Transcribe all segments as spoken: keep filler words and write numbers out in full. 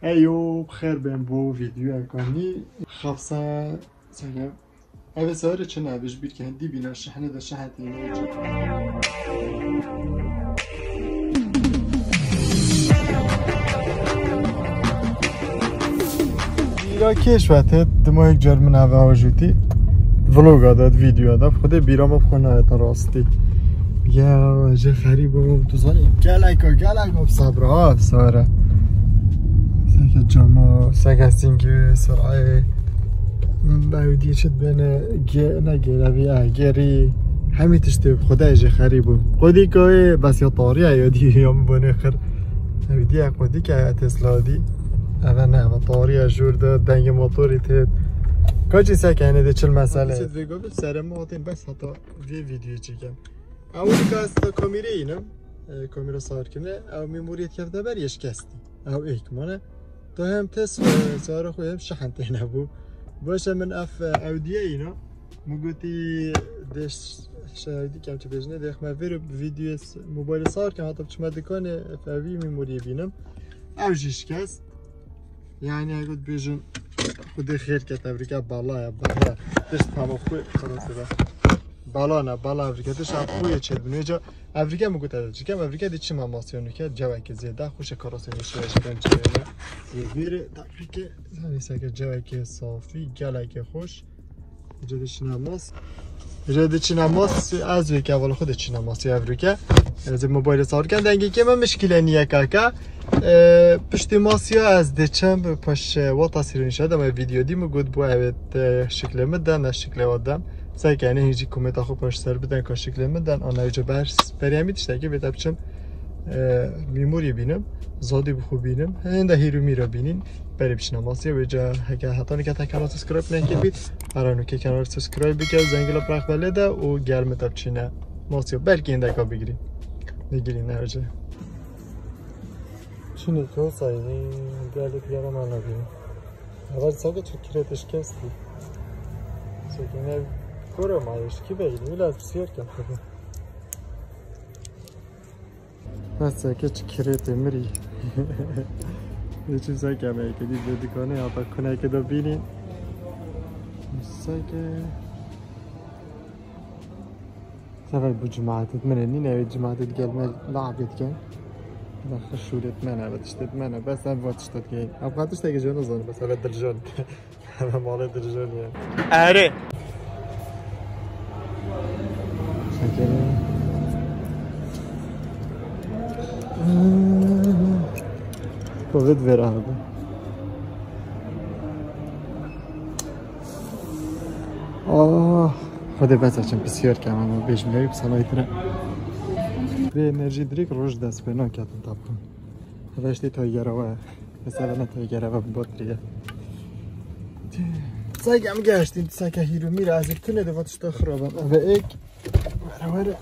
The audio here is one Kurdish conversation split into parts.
Eyo, bi xêr bên bo vîdeoyeka nî. Xefsa, sene. Ev ê sare çi nabê, ji bîr ke hindî bîna şehne de şehetê ne. Bîra kêş ve tê, dima yek car min eve ajûtî. Vloga de, vîdeoya de, xwedê bîra me bi xwe nayete rastî. Ya, jê xerîb bûm, tu zanî, gelek, gelek, sebra, sare. Seke cama, seke singî, sirayê. Ew dî çi dibêne, ge-, ne gerevî, e, gerî. Hemî tiştê bi Xwedayê jê xerîb bû. Xwedî kayê, bes ya tariya ya dî ya min bane xir. Ew dî ya Xwedî ke ya Tesla dî. Eve ne, eve tariya jûr de, dengê motorî tê. Kaçî seke hene de çil mesele. Sê vê gavê serê me hatên bes heta vê vîdeoyê çêkem. Ew dîka ez ta kamîrê înim. E, kamîra sar kirine. Ew memoriyê kevde ber yê şikestî. Ew êk mane. Ta hem tes, e, sara xwe hem şehin têne bû. Baş e min ev, e, ew diye îna. Min gotî dê ş-, şehidî kem çi bêjine, dê xme vêr vîdeoyê s-, mobaylê sar kem, hata çime dikanê, ev evî memoriyê bînim. Ew jî şikest. Yani, ew got bêjin, Xwedê xêr ke tebrîke bala ya, bala. Tişt hema xwe, xelasê be. Bala ne, bala evrike, tişt ev xwe yê çêdibin. Wêca evrike min got, ez çikem, evrike dê çima masiyon ke, ceweke zêde, xweşe karosê nişe, şiken çêne. Zêvîrê, tebrîke, zanî seke ceweke safî, geleke xweş. Jê diçine mas. Jê diçine mas, ez wê kevala xwe diçine mas, ya evruke. Ez ê mobaylê sar kem, dengê kê me mişkîle niye kaka. E, piştî masiya ez diçim, paş, e, wata sîrîn şe de me vîdeo dî min got bû, evet, e, şiklê min den, ez şiklê wa dem. Seke ne hîn jî komêta xwe paş ser biden ka şiklê min den, ana ew ca ber, berî hemî tiştekê vê te biçim. E, memoriyê bînim, zadî bi xwe bînim, hênda hîrû mîra bînîn, berê biçine masiyê. Wê ca heke heta nike te kanal subscribe nekiribî, ara nûke kanal subscribe bike, zengila prex belê de û gel min te biçîne masiyê. Belkî hêndeka bigirî. Bigirî ne ew ca. Çinê to sayî, gelê piyara me nabînî. Eva sanki tu kirêtê şikestî. Sekine kore ma eşkî beyni, biraz siyah yaptı. Mesela ki kirêtê mirî. Hiç uzak yemeğe gidip ve dükkanı ya bak, kuneke de bini. Seke. Sefer bu cemaatet mene, nine ve cemaatet gelme labetken. Bak, şuret mene, ve tiştet mene. Bes ev vatiştet gel. Ev vatiştet gel, ne zaman, bes ev diljon. Hemen malê dirjên ye. Erê. Covid ver abi. Ah, hadi bes açın, pisiyor ki ama bêjim, ne bir sana itire. Ve enerji direkt roj dest pê naketin tapın. Heve işte toy yarawa. Mesela ne toy yarawa batriye. Seke em geştin, seke hîrû mîra ez tune de vatişta xiraba. Eve ek. Were were.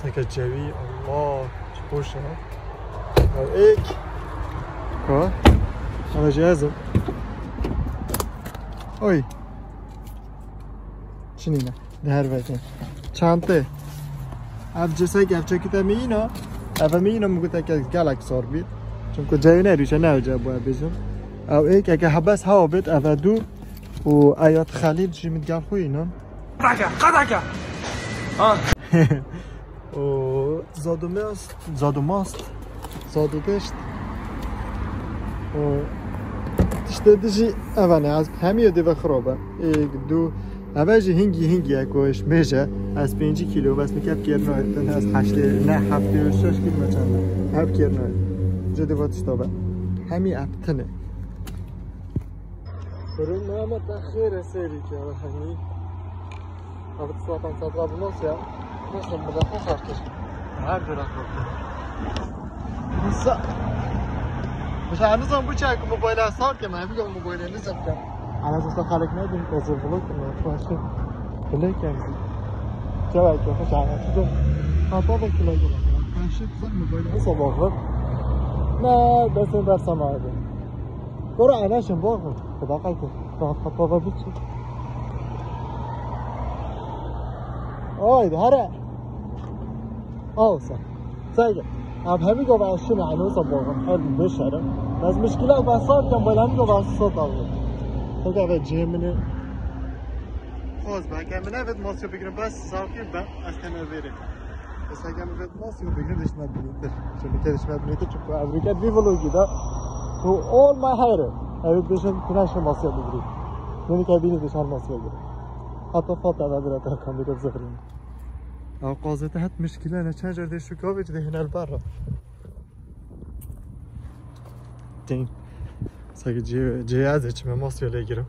Seke cevi, Allah, hoş ha. Eve ek. Ka. Eve cihazım. Oy. Çinine. Di her veke. Çantê. Ev cisek, ev çekite miyîna. Ev miyîna, min gote ke gelek sor bît. Çimku cayê ne rîşe, ne ew ca bû, ev bêjim. Ew êk, eke hebes hewa bêt, ev du. Û Eyad Xelîl jî min gel xwe yînin. Qedeke, qedeke. Ha. Û Zadomast, Zadomast, Zadodişt. Û tiştê di jî eve ne, ez hemî yê dê ve xirab e. Êk, du, eve jî hingî, hingî ye ku ji mêje, ez pêncî kîlo, bes min kep kêr nayê, tin ez heştê, ne, heftê û şeş kîlo me çend e. Ev kêr nayê. Ji dê ve tişta be. Hemî ev tin e. Kurim Mehmet, te xêr e, serî ke, hemî. Abi, tu saat, saat la bu nasıl ya? Nasıl, bu da nasıl artık? Her bir akıllı. Nasıl? Mesela, ne zaman bu çay, bu böyle sar ki, ben bir yol bu böyle ne zaman? Ana, bu sefer ne diyeyim, hazır vlog mu? Başka. Vlog yani. Cevap yok, hoş ama. Şurada. Ha, baba, kolay gelsin. Karşı güzel mi böyle? Nasıl bakır? Ne, ben seni versem abi. Bora, ana, şimdi bakır. Kıda kaydı. Rahat kapava bir şey. Haydi, hara. Al sen. Saygı. Em hemî gava ez çûme, ez wisa baxim, her bişerim. Bes mişkîla ez sax kem, bela hemî gava ez sot avê. Tek eve cihê min e. Xwaz be, ke min evet masyo bigirim, bes saxî be, ez teme vêrê. Ez heke min evet masyo bigirim, dişme binêtir. Şimdi ke dişme binêtir, çünkü evrike bir vlogi da. To all my hair. Evet, dişin güneşe masyo bigirim. Beni ke bini dişan masyo bigirim. Hatta fat eve bir ata kamera zıfırım. Ew qazete het mişkîle ne, çend car dê şu gavê ci dê hiner ber re. Ding. Saki cê, cê ez ê çime masyo lê girim.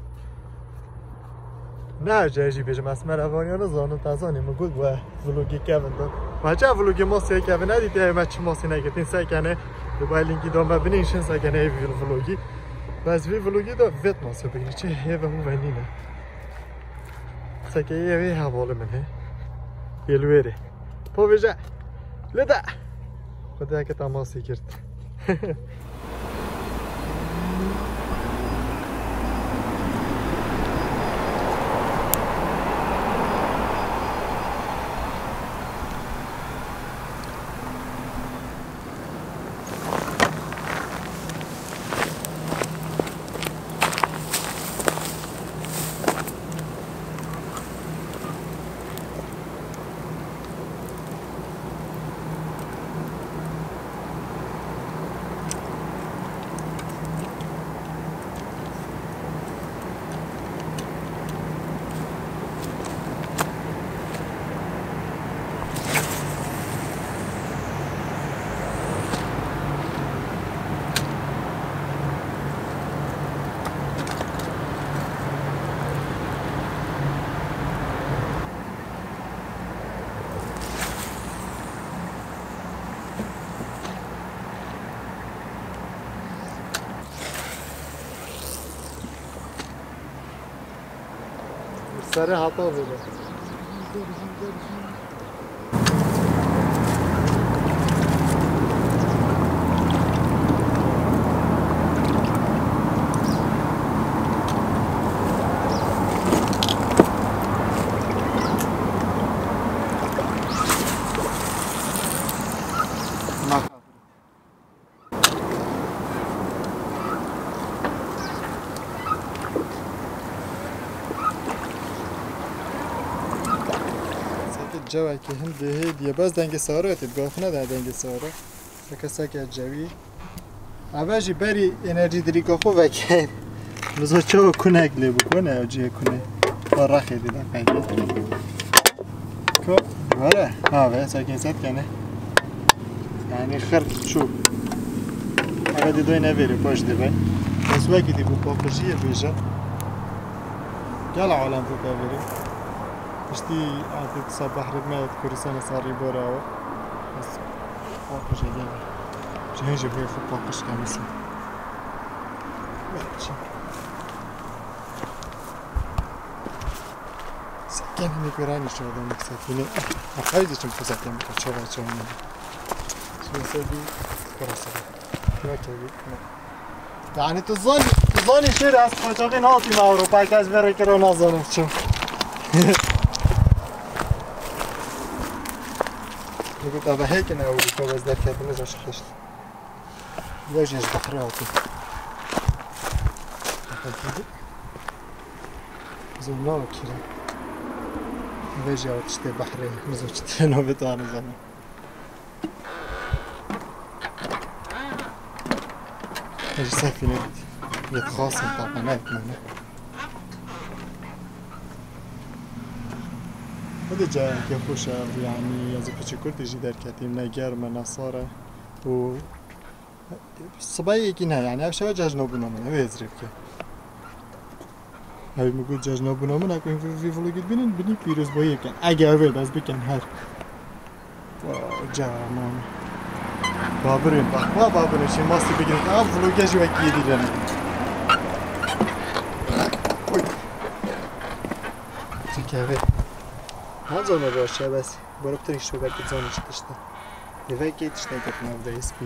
Ne, cê jî bêjim, ez merevaniya nizanim, te zanî, min got we vlogê kevin da. Me çi vlogê masyo kevin nedîtiye, me çi masî negirtin, sekene. Li bay linkî da me binîşin, sekene ev vlogî. Bes vî vlogî da vêt masyo bigirî, çi hêve hûve nîne. Seke yê wê hevalê min he. Yê li wêrê. Povêje. Lê de. Xwediyeke te masî girt. Serê hata vêde. Seke cewekî hin bêhêdî ye, bes dengê sare tê, bi gaf nede dengê sare. Seke seke cewî. Eve jî berî enerjî dirîka xwe veke. Nizo çawa kunek lê bikune, ew cihê kune. Wa rexê dî de qeydê. Ko, were, ha, ve, sakin set kene. Yani xirk çû. Eve dî doy nevêrê, baş dê be. Ez wekî dî bû paqijiyê bêje. Gel alem bû be vêrê. Piştî artık sa behrê me Kurdistan sarî bora o. Ez paqijê gel. Cihên jî bê xwe paqij kemisi. Belki. Sekin mi göreni şu adamı sekin. Haydi çim fırsat yemek açar açar. Şimdi bir burası. Belki bir. Yani tu zon, tu zon işi rast koçakın altı Avrupa kez bir kere ona zonum çim. Bu da hek ne Avrupa bez derketimiz açık işte. Ya jêj dixire hatî. Zor nava kire. Vêjî ew tiştê behrê, nizo çi tê navê te nizane. Ji sefîne yet xasin taqa ne etmene. Hadi cayeke xweş e, yani yazı piçi kurtî jî derketî, ne germ e, ne sar e. Û Sibayê yekî ne, yani ev şewe cejno bûna min, ew ê ez rê bike. Ew min got cejno bûna min, ew vî, vî vlogê dibînin, binî pîrozbayiyê bikin. Ege ew ê bes bikin her. Wow, caman. Babirê, bak, wa babirê, şey mastî bigirin. Ev vlogê jî wekî yê dî lene. Oy. Çi keve. Ha, zana baş e, bes. Barıp tırış ve belki zana çıkıştı. Eve git işte, git, nerede eski.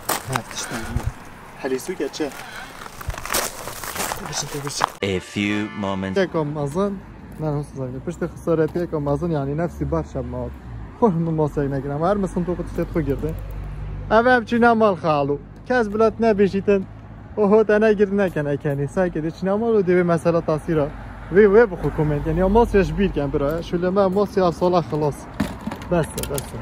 Ha, işte. Hadi su geçe. Tebişin, tebişin. A few moments. Tek Ramazan, ben nasıl zaten. Pişti xesaretiyek Ramazan, yani nefsi bar şab mal. Xwe min masek nekirin. Her min sindoq tiştê xwe girtin. Ev ev çîna mal xalo. Kes bilat nebêjîtin. Oho, te negirtin, nekene kenî. Sanki de çîna mal û divê mesela tasîra. Vê, vê bixwe koment. Yani ya masya ji bîr ken bira. Şule me masya sala xilas. Bes e, bes e.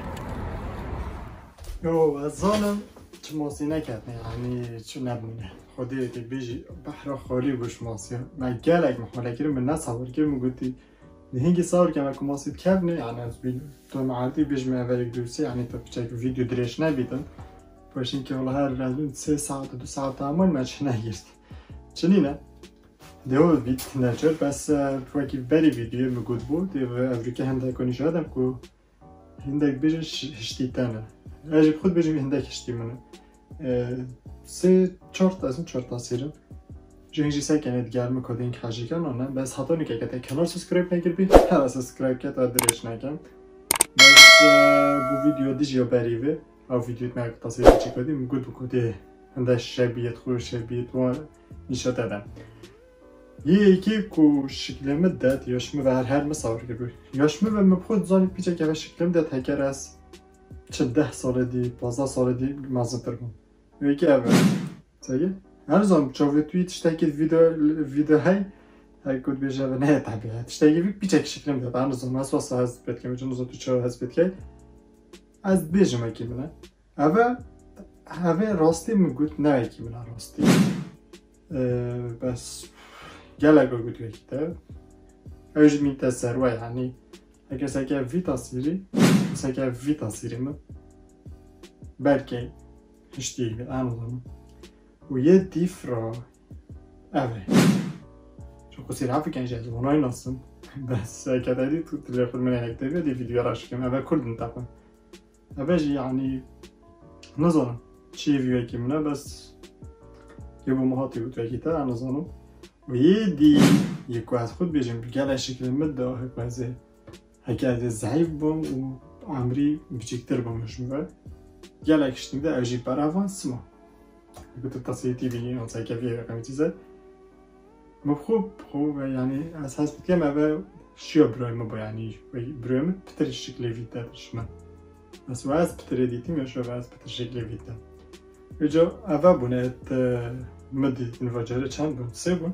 Yo, ez zanim çi masî neketine, yani çi nebûne. Xwedê dê bêjî behra xalî bû ji masya. Me gelek mihwele kirin, min ne sawir kir, min gotî, di hingî sawir ke me ku masî dikevne, yani ez bî tu me erdî bêjim eve yek dûsî, yani tu piçek vîdeo dirêj nebîtin. Paşîn ke wala her ez bîn sê saet û du saet aman me çi negirt. Çi nîne? Dewe bît neçer, bes, e, wekî berî vîdyoyê min got bû, dê ve evrîke hindek nîşa dem ku hindek bêjin şi-, hiştî te ne. Ez jî xwe dibêjim hindek hiştî min e. E, sê, çar ta, ez çar tasîr im. Ji hin jî sekene diger min kodên ki hejî ken, ne? Bes heta nûke ke te kanal subscribe nekiribî, hela subscribe ke, te dirêj nekem. Bes, e, bu vîdeo dijî ya berî ve, ew vîdeo me tasîr çi kodî, min got bu kodê hinde şebiyet xwe, şebiyet wan nîşa te de. Yê yekê ku şiklê min det, yaş min ve her her min sawir kiribû. Yaş min ve min xwe dizanî piçek eve şiklê min det, heker ez çi deh salê dî, pazdeh salê dî mezintir bûm. Wekî ev e. Seyî? Her zan çavê tu yî tiştekî video, video hey, her ku dibêje ve ne tabi. Tiştekî vî piçek şiklê min det. Her zan ez wasa hez pê dikim, çi nizo tu çawa hez pê dikey. Ez dibêjim wekî min e. Eve, eve rastî min got, ne wekî min e rastî. Ee, bes gelek got wekî te. Ew jî min te ser we, yani, heke seke vî tasîrî, seke vî tasîrî min. Belkî hiştî, anladım. Û yê dîf ra, eve. Çok sîr hafiken jî ez onay nasım. Bes seke te dî tu dilê xwe min enek te dî video ra şikim. Eve kurdin tapan. Eve jî, yani, nizanim çi vî wekî min e, bes yê bo min hatî got wekî te, ez nizanim. Û yê dî, yê ku ez xwe dibêjim, gelek şiklê min de, hek ez ê, heke ez ê zehîf bim û emrî biçîktir bim ji min ve. Gelek tiştî de ew jî berevan sima. Gotin tasîrî tî bînî, on sekevî raqemî tîze. Min xwe, xwe ve, yani, ez hez dikem eve şiya birayê min bû, yani, birayê min pitir şiklê vî te ji min. Ez ve ez pitirê dîtim, ya şiya ve ez pitir şiklê vî te. Vêca eve bûne, te min dîtin, va carê çend bûn? Sê bûn?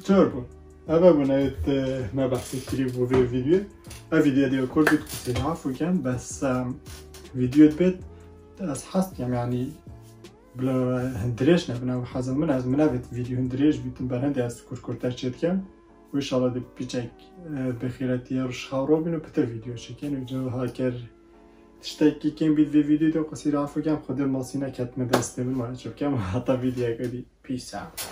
Çar bûn. Eve bûne, te me behsê kirî bo vê vîdyoyê. Ev vîdyoyê dê kurdî, tu sê hafû ken, bes, em, vîdyo dibêt, ez hez dikem, yani, bila dirêj nebin, ew heza min, ez min evêt vîdeo hin dirêj bîtin, ber hindê ez kurkurter çê dikem. Û înşallah dê piçek, e, bêxîretî ya roj xew robîn û pitir vîdeo çêkin. Û ca haker tiştekî kêm bît vê vîdeo de, qisîr afû kem, Xwedê masî neketme destê min, ma çi bikem, heta vîdyoyeke dî. Peace out.